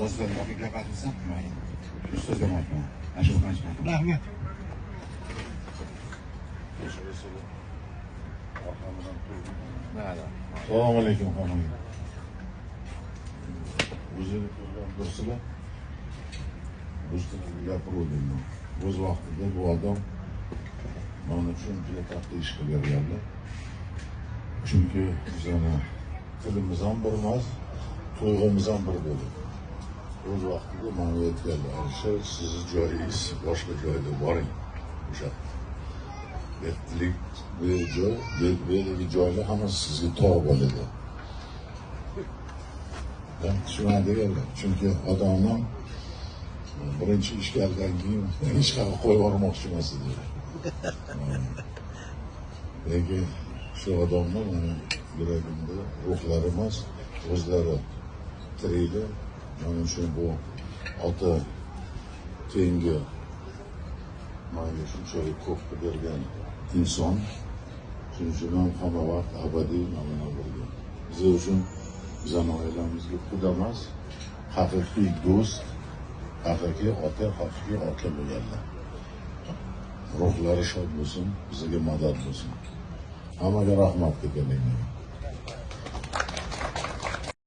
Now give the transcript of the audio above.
Do'stlar, yoki gapirsa, mayli. Shu so'zni aytman. Ana shu aytman. Rahmat. Assalomu alaykum hammaga. O'zini ko'rgan do'stlar, do'stlar gapiruvdim. O'z vaqtida bu odam mana uchun juda katta ish qilib berganlar. Chunki bizani tilimiz ham bir emas, tuyg'imiz ham bir bo'ldi. O'z vaqtida mana aytganlar, Alisher, sizni joyingiz boshqa joyda boring. O'sha yerlik bu joy, bu yerdagi joylar hammasi sizga tor bo'ladi. Shunday deganlar. Chunki odamni birinchi ishgaldan keyin hech qayerga qo'yib yubormoqchi emas edi. Lekin shu odamni mani yuragimda ruhlari emas, o'zlari tiriklar. Mana uchun bu ota tengi manga shunchalik ko'p qilib bergan inson. Shuning uchun ham hamma vaqt abadiy mana bilan birga. Biz uchun, bizani oilamizga quda emas, haqiqiy do'st, haqiqiy ota, haqiqiy aka bo'lganlar. Ruhlari shod bo'lsin, bizga madad bo'lsin. Hammaga rahmat deganlar.